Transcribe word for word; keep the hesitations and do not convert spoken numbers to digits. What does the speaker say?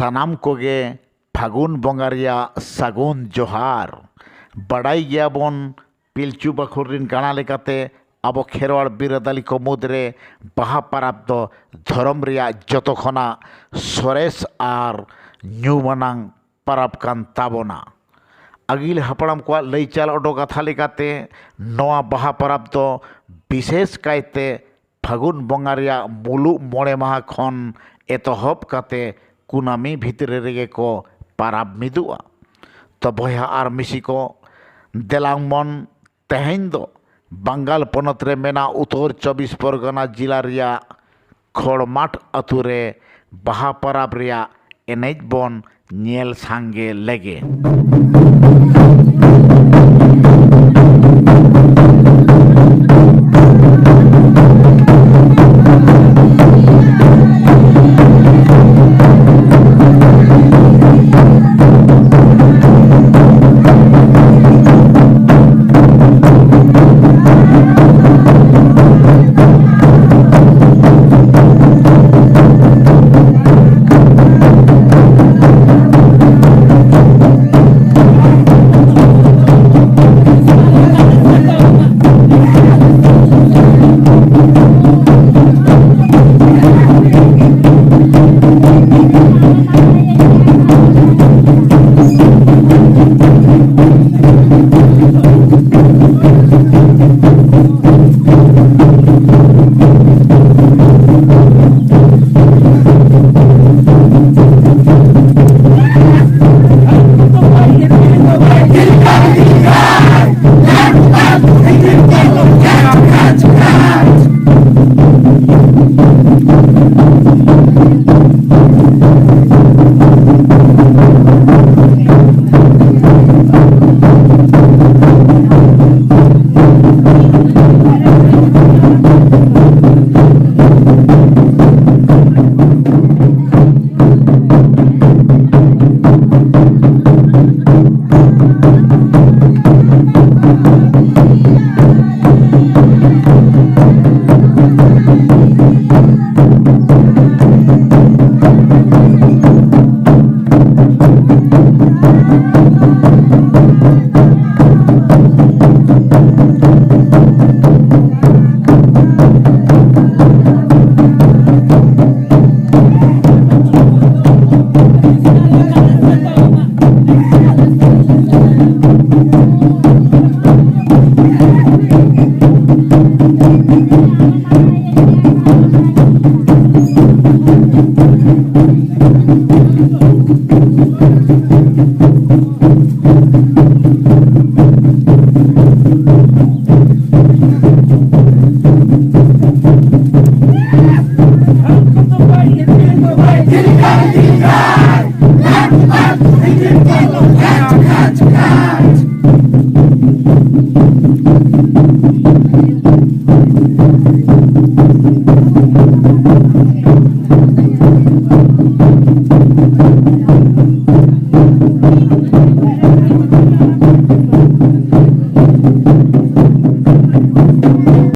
ᱥᱟᱱᱟᱢ ᱠᱚᱜᱮ ᱯᱷᱟᱹᱜᱩᱱ ᱵᱚᱸᱜᱟ ᱨᱮᱭᱟᱜ ᱥᱟᱹᱜᱩᱱ ᱡᱚᱦᱟᱨ᱾ ᱵᱟᱰᱟᱭ ᱜᱮᱭᱟᱵᱚᱱ, ᱯᱤᱞᱪᱩ ᱵᱟᱠᱷᱳᱞ ᱨᱤᱱ ᱠᱟᱬᱟ ᱞᱮᱠᱟᱛᱮ ᱟᱵᱚ ᱠᱷᱮᱨᱣᱟᱲ ᱵᱤᱨᱟᱹᱫᱟᱹᱞᱤ ᱠᱚ ᱢᱩᱫᱽᱨᱮ ᱵᱟᱦᱟ ᱯᱟᱨᱟᱵᱽ ᱫᱚ ᱫᱷᱚᱨᱚᱢ ᱨᱮᱭᱟᱜ ᱡᱚᱛᱚ ᱠᱷᱚᱱᱟᱜ ᱥᱚᱨᱮᱥ ᱟᱨ ᱧᱩᱢᱟᱱᱟᱝ ᱯᱟᱨᱟᱵᱽ ᱠᱟᱱ ᱛᱟᱵᱚᱱᱟ᱾ ᱟᱹᱜᱤᱞ ᱦᱟᱯᱲᱟᱢ ᱠᱚᱣᱟᱜ ᱞᱟᱹᱭᱪᱟᱞ ᱚᱰᱚ ᱠᱟᱛᱷᱟ ᱞᱮᱠᱟᱛᱮ, ᱱᱚᱣᱟ ᱵᱟᱦᱟ ᱯᱟᱨᱟᱵᱽ ᱫᱚ ᱵᱤᱥᱮᱥ ᱠᱟᱭᱛᱮ ᱯᱷᱟᱹᱜᱩᱱ ᱵᱚᱸᱜᱟ ᱨᱮᱭᱟᱜ ᱢᱩᱞᱩᱜ ᱢᱚᱬᱮ ᱢᱟᱦᱟ ᱠᱷᱚᱱ ᱮᱛᱚᱦᱚᱵ ᱠᱟᱛᱮ ᱠᱩᱱᱟᱹᱢᱤ ᱵᱷᱤᱛᱨᱤ ᱨᱮᱜᱮ ᱠᱚ ᱯᱟᱨᱟᱵᱽ ᱢᱤᱫᱚᱜᱼᱟ᱾ ᱛᱚ ᱵᱚᱭᱦᱟ ᱟᱨ ᱢᱤᱥᱤ ᱠᱚ, ᱫᱮᱞᱟᱝ ᱢᱚᱱ ᱛᱮᱦᱮᱧ ᱫᱚ ᱵᱟᱝᱜᱟᱞ ᱯᱚᱱᱚᱛ ᱨᱮ ᱢᱮᱱᱟᱜ ᱩᱛᱛᱚᱨ ᱪᱚᱵᱵᱤᱥ ᱯᱚᱨᱜᱚᱱᱟ ᱡᱤᱞᱟ ᱨᱮᱭᱟᱜ ᱠᱷᱚᱲᱢᱟᱴ ᱟᱛᱳ ᱨᱮ ᱵᱟᱦᱟ ᱯᱚᱨᱚᱵᱽ ᱨᱮᱭᱟᱜ ᱮᱱᱮᱡ ᱵᱚᱱ ᱧᱮᱞ ᱥᱟᱸᱜᱮ ᱞᱮᱜᱮ᱾